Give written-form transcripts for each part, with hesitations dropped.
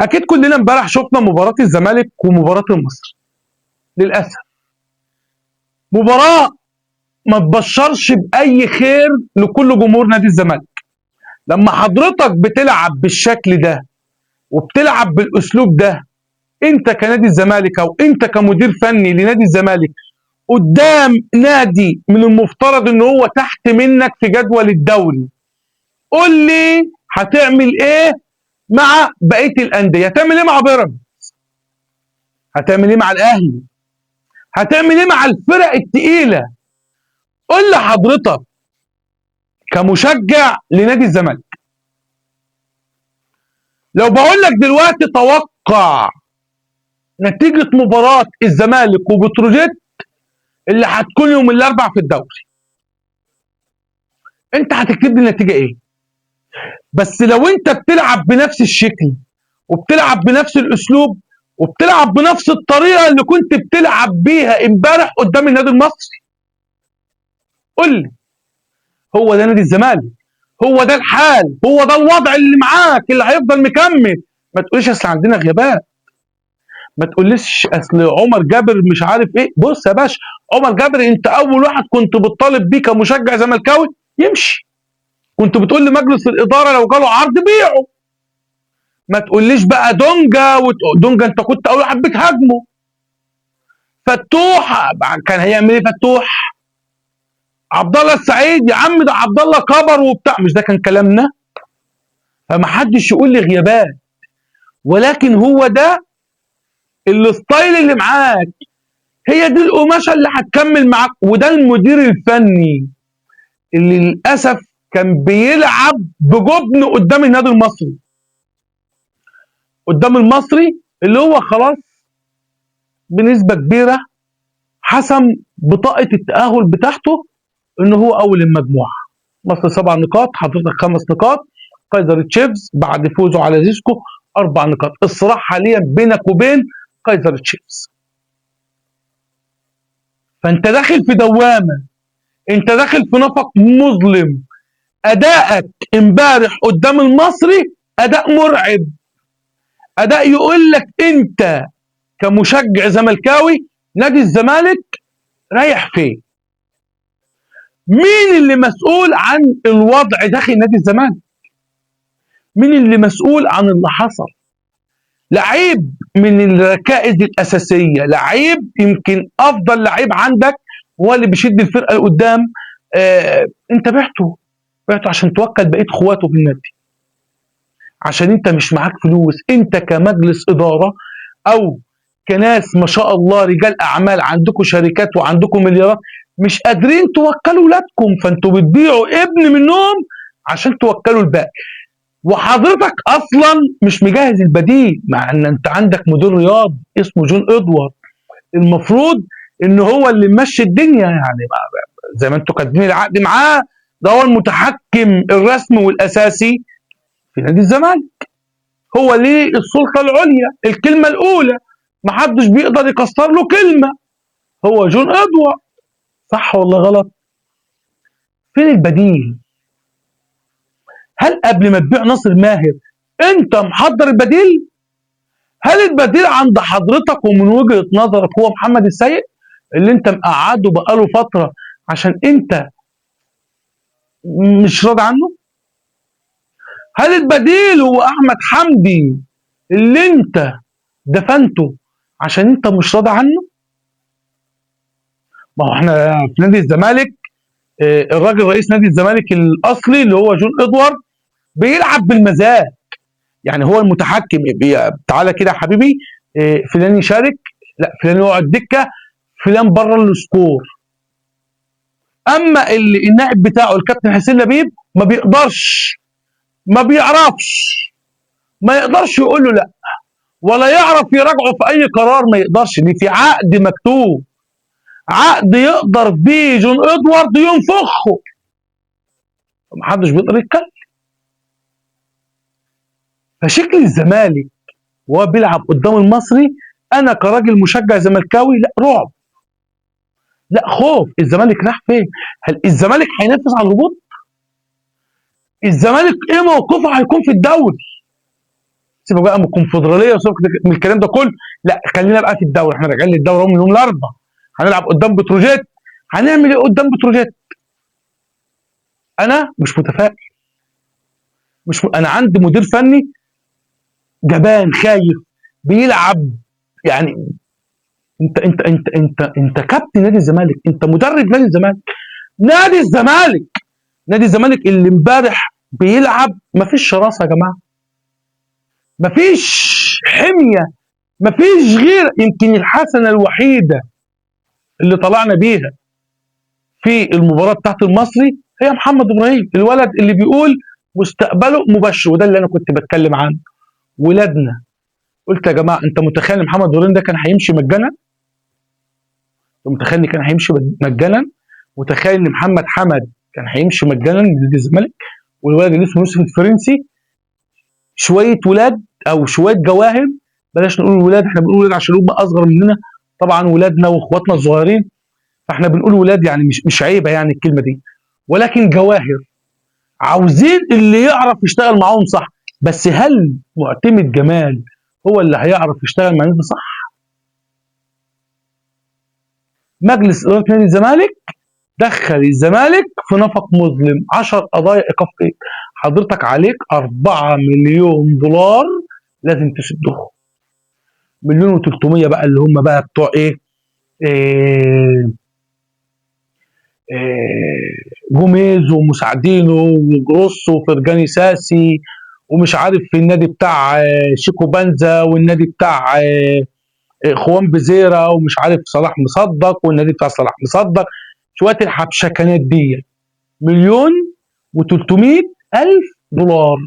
اكيد كلنا امبارح شفنا مباراة الزمالك ومباراة المصري. للاسف مباراة ما تبشرش باي خير لكل جمهور نادي الزمالك. لما حضرتك بتلعب بالشكل ده وبتلعب بالاسلوب ده، انت كنادي الزمالك او انت كمدير فني لنادي الزمالك قدام نادي من المفترض ان هو تحت منك في جدول الدوري، قول لي هتعمل ايه مع بقية الاندية؟ هتعمل ايه مع بيراميدز؟ هتعمل ايه مع الاهلي؟ هتعمل ايه مع الفرق التقيله؟ قول لي حضرتك كمشجع لنادي الزمالك، لو بقول لك دلوقتي توقع نتيجة مباراة الزمالك وبتروجيت اللي هتكون يوم الاربع في الدوري، انت هتكتب لي النتيجة ايه؟ بس لو انت بتلعب بنفس الشكل وبتلعب بنفس الاسلوب وبتلعب بنفس الطريقة اللي كنت بتلعب بيها امبارح قدام النادي المصري، قول لي هو ده نادي الزمالك؟ هو ده الحال؟ هو ده الوضع اللي معاك اللي هيفضل مكمل؟ ما تقوليش اصل عندنا غيابات، ما تقوليش اصل عمر جابر مش عارف ايه. بص يا باشا، عمر جابر انت اول واحد كنت بتطالب بيه كمشجع زملكاوي يمشي، كنت بتقول لمجلس الادارة لو جاله عرض بيعه. ما تقوليش بقى دونجا دونجا انت كنت اول واحد بتهاجمه. فتوح كان هيعمل ايه؟ فتوح عبد الله السعيد يا عم، ده عبد الله كبر وبتاع، مش ده كان كلامنا؟ فما حدش يقول لي غيابات، ولكن هو ده ال style اللي معاك، هي دي القماشه اللي هتكمل معاك. وده المدير الفني اللي للاسف كان بيلعب بجبن قدام النادي المصري، قدام المصري اللي هو خلاص بنسبة كبيرة حسم بطاقة التاهل بتاعته ان هو اول المجموعة. مصر 7 نقاط، حضرتك 5 نقاط، كايزر تشيفز بعد فوزه على زيسكو 4 نقاط. الصراع حاليا بينك وبين كايزر تشيفز، فانت داخل في دوامه، انت داخل في نفق مظلم. ادائك امبارح قدام المصري اداء مرعب، اداء يقول لك انت كمشجع زملكاوي نادي الزمالك رايح فين؟ مين اللي مسؤول عن الوضع داخل نادي الزمالك؟ مين اللي مسؤول عن اللي حصل؟ لعيب من الركائز الاساسية، لعيب يمكن افضل لعيب عندك، هو اللي بيشد الفرقة لقدام. انت بعته عشان توكل بقية اخواته في النادي، عشان انت مش معاك فلوس. انت كمجلس ادارة او كناس ما شاء الله رجال اعمال عندكم شركات وعندكم مليارات، مش قادرين توكلوا ولادكم، فانتوا بتبيعوا ابن منهم عشان توكلوا الباقي. وحضرتك اصلا مش مجهز البديل، مع ان انت عندك مدير رياضي اسمه جون ادوارد، المفروض ان هو اللي ممشي الدنيا، يعني زي ما انتوا كاتبين العقد معاه، ده هو المتحكم الرسمي والاساسي في نادي الزمالك، هو ليه السلطة العليا، الكلمة الاولى، محدش بيقدر يكسر له كلمة، هو جون ادوارد. صح ولا غلط؟ فين البديل؟ هل قبل ما تبيع ناصر ماهر انت محضر البديل؟ هل البديل عند حضرتك ومن وجهة نظرك هو محمد السيد اللي انت مقعده بقاله فترة عشان انت مش راضي عنه؟ هل البديل هو احمد حمدي اللي انت دفنته عشان انت مش راضي عنه؟ ما هو احنا في نادي الزمالك، الراجل رئيس نادي الزمالك الاصلي اللي هو جون ادوارد بيلعب بالمزاج، يعني هو المتحكم. تعالى كده يا حبيبي، فلان يشارك، لا فلان يقعد دكه، فلان بره ال score. اما اللي النائب بتاعه الكابتن حسين لبيب ما بيقدرش، ما بيعرفش، ما يقدرش يقول له لا، ولا يعرف يراجعه في اي قرار، ما يقدرش. دي في عقد مكتوب، عقد يقدر بيه جون ادوارد ينفخه، محدش بيقدر يتكلم. فشكل الزمالك وهو بيلعب قدام المصري، انا كراجل مشجع زملكاوي لا رعب، لا خوف. الزمالك راح فين؟ هل الزمالك هينافس على الهبوط؟ الزمالك ايه موقفه هيكون في الدوري؟ سيبك بقى من الكونفدراليه وسيبك من الكلام ده كله، لا خلينا بقى في الدوري. احنا راجعين للدوري من يوم الاربعاء، هنلعب قدام بتروجيت. هنعمل ايه قدام بتروجيت؟ انا مش متفائل. مش م... انا عندي مدير فني جبان خايف بيلعب. يعني انت انت انت انت انت كابتن نادي الزمالك، انت مدرب نادي الزمالك. نادي الزمالك، نادي الزمالك اللي امبارح بيلعب مفيش شراسة يا جماعة، مفيش حمية، مفيش غير. يمكن الحسنة الوحيدة اللي طلعنا بيها في المباراة بتاعت المصري هي محمد ابراهيم، الولد اللي بيقول مستقبله مبشر، وده اللي انا كنت بتكلم عنه. ولادنا، قلت يا جماعة انت متخيل محمد ابراهيم ده كان هيمشي مجانا؟ انت متخيل ان كان هيمشي مجانا؟ متخيل ان محمد حمد كان هيمشي مجانا من نادي الزمالك؟ والولد اللي اسمه يوسف الفرنسي، شوية ولاد او شوية جواهر، بلاش نقول ولاد، احنا بنقول ولاد عشان هم اصغر مننا طبعا، ولادنا واخواتنا الصغيرين، فاحنا بنقول ولاد يعني مش عيبه يعني الكلمة دي، ولكن جواهر عاوزين اللي يعرف يشتغل معاهم صح. بس هل معتمد جمال هو اللي هيعرف يشتغل مع النادي صح؟ مجلس ادارة نادي الزمالك دخل الزمالك في نفق مظلم، 10 قضايا ايقاف قيد. حضرتك عليك 4 مليون دولار لازم تسدهم، 1,300,000 بقى اللي هم بقى بتوع ايه؟ جوميز ومساعدينه وجروس وفرجاني ساسي ومش عارف في النادي بتاع شيكو بانزا، والنادي بتاع خوان بزيرة، ومش عارف صلاح مصدق، والنادي بتاع صلاح مصدق. شوية الحبشكنات دي 1,300,000 دولار.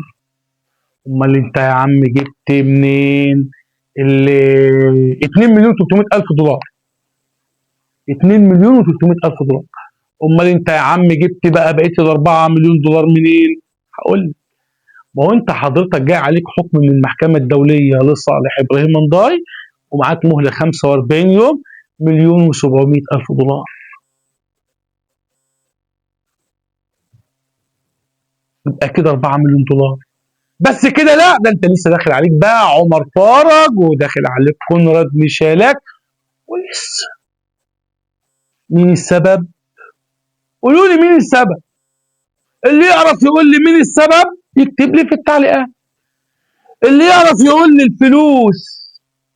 امال انت يا عم جبت منين اللي 2,300,000 دولار؟ 2,300,000 دولار. امال انت يا عم جبت بقى بقية ال 4 مليون دولار منين؟ هقول لك، ما هو انت حضرتك جاي عليك حكم من المحكمة الدولية لصالح ابراهيم منداي، ومعاك مهله 45 يوم، 1,700,000 دولار. يبقى كده 4 مليون دولار بس كده؟ لا، ده انت لسه داخل عليك بقى عمر فرج، وداخل عليك كونراد ميشالاك، ولسه مين السبب؟ قولوا لي مين السبب؟ اللي يعرف يقول لي مين السبب يكتب لي في التعليقات. اللي يعرف يقول لي الفلوس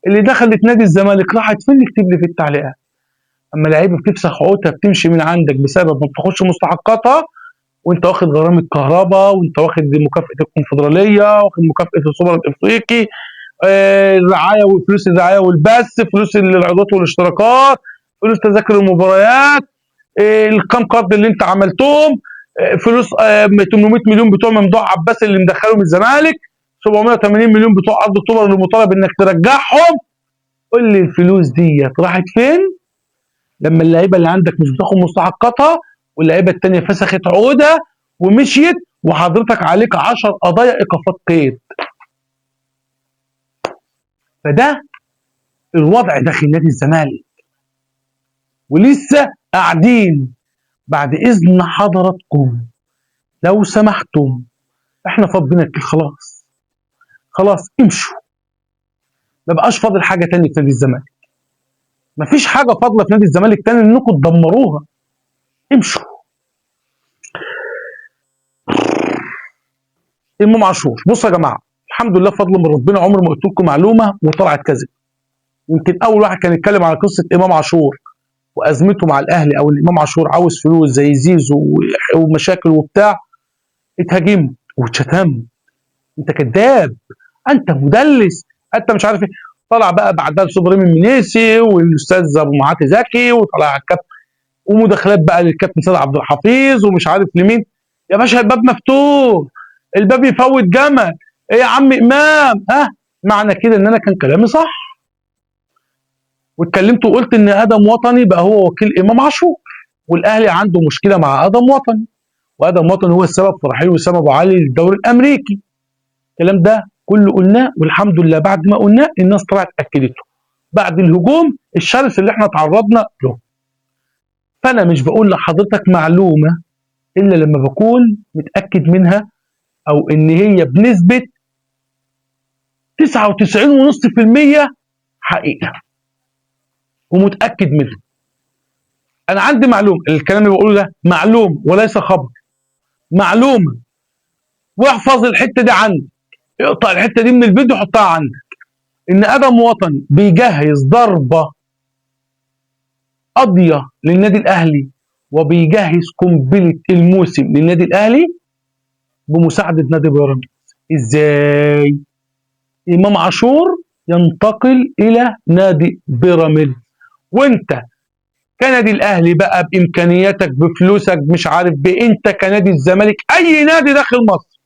اللي دخلت نادي الزمالك راحت فين يكتب لي في التعليقات. اما لعيبة بتفسخ عقودها بتمشي من عندك بسبب ما بتاخدش مستحقاتها، وانت واخد غرامة كهرباء، وانت واخد مكافاة الكونفدراليه، واخد مكافاة السوبر الافريقي، الرعاية وفلوس الرعاية والبث، فلوس العروضات والاشتراكات، فلوس تذاكر المباريات، الكام كارد اللي انت عملتهم، فلوس 800 مليون بتوع ممدوح عباس اللي مدخلهم الزمالك، 780 مليون بتوع ارض اكتوبر اللي مطالب انك ترجعهم. قول لي الفلوس دي راحت فين لما اللعيبة اللي عندك مش بتاخد مستحقاتها، واللعيبة الثانية فسخت عقودها ومشيت، وحضرتك عليك 10 قضايا ايقافات قيد. فده الوضع داخل نادي الزمالك، ولسه قاعدين. بعد اذن حضراتكم لو سمحتم، احنا فاضيين الكل، خلاص خلاص امشوا، ما بقاش فاضل حاجة تاني في نادي الزمالك، مفيش حاجة فاضلة في نادي الزمالك تاني انكم تدمروها، امشوا. امام عاشور، بصوا يا جماعة، الحمد لله فضل من ربنا، عمر ما قلت لكم معلومة وطلعت كذب. يمكن اول واحد كان يتكلم على قصة امام عاشور وازمته مع الاهلي، او ان امام عاشور عاوز فلوس زي زيزو ومشاكل وبتاع، اتهاجمت واتشتمت، انت كذاب، انت مدلس، انت مش عارف ايه. طلع بقى بعدها الاستاذ ابراهيم المنيسي والاستاذ ابو معاطي زكي، وطلع الكابتن، ومداخلات بقى للكابتن سيد عبد الحفيظ ومش عارف لمين. يا باشا الباب مفتوح، الباب يفوت جمل، ايه يا عم امام؟ ها، معنى كده ان انا كان كلامي صح، واتكلمت وقلت ان ادم وطني بقى هو وكيل امام عاشور، والاهلي عنده مشكلة مع ادم وطني، وادم وطني هو السبب في رحيل وسام ابو علي للدوري الامريكي. الكلام ده كله قلناه، والحمد لله بعد ما قلناه الناس طلعت اكدته بعد الهجوم الشرس اللي احنا تعرضنا له. فانا مش بقول لحضرتك معلومة الا لما بكون متاكد منها، او ان هي بنسبة 99.5% حقيقة ومتاكد منها. انا عندي معلومة، الكلام اللي بقوله ده معلوم وليس خبر، معلومة، واحفظ الحتة دي عندك، اقطع الحتة دي من الفيديو حطها عندك، ان ادم وطني بيجهز ضربه قاضيه للنادي الاهلي، وبيجهز قنبلة الموسم للنادي الاهلي بمساعدة نادي بيراميدز. ازاي؟ امام عاشور ينتقل الى نادي بيراميدز، وانت كنادي الاهلي بقى بامكانياتك بفلوسك مش عارف بانت كنادي الزمالك، اي نادي داخل مصر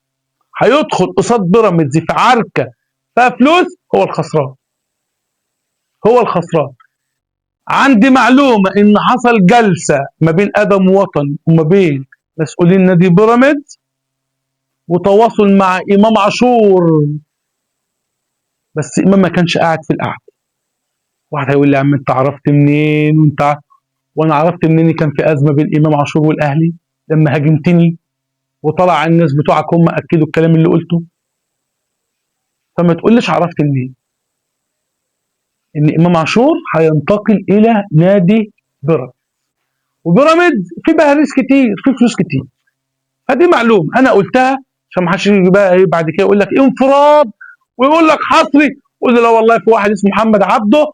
هيدخل قصاد بيراميدز في عركة فيها فلوس هو الخسران، هو الخسران. عندي معلومة ان حصل جلسه ما بين ادم وطني وما بين مسؤولين نادي بيراميدز وتواصل مع امام عاشور، بس امام ما كانش قاعد في القعدة. واحد هيقول لي يا عم انت عرفت منين؟ وانت وانا عرفت منين كان في ازمة بين امام عاشور والاهلي لما هاجمتني وطلع الناس بتوعك هم اكدوا الكلام اللي قلته؟ فما تقولش عرفت منين ان امام عاشور هينتقل الى نادي بيراميدز، وبيراميدز في بهاريس كتير، في فلوس كتير. فدي معلومة انا قلتها عشان ما حدش يجي بقى بعد كده يقول لك انفراد ويقول لك حصري. قول له لا والله في واحد اسمه محمد عبده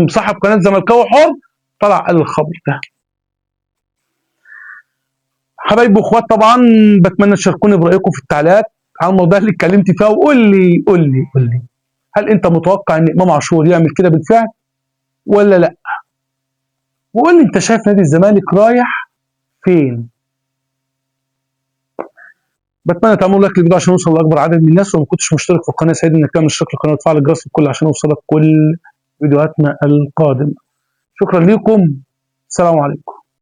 صاحب قناة زملكاوي حر طلع قال الخبر ده. حبايبي واخوات، طبعا بتمنى تشاركوني برايكم في التعليقات على الموضوع اللي اتكلمت فيها، وقول لي قول لي قول لي هل انت متوقع ان امام عاشور يعمل كده بالفعل ولا لا؟ وقول لي انت شايف نادي الزمالك رايح فين؟ بتمنى تعملوا like للفيديو عشان نوصل لاكبر عدد من الناس، وما كنتش مشترك في القناة سعيد انك تعمل اشتراك للقناة وتفعل الجرس الكل عشان يوصلك كل فيديوهاتنا القادمة. شكرا لكم، السلام عليكم.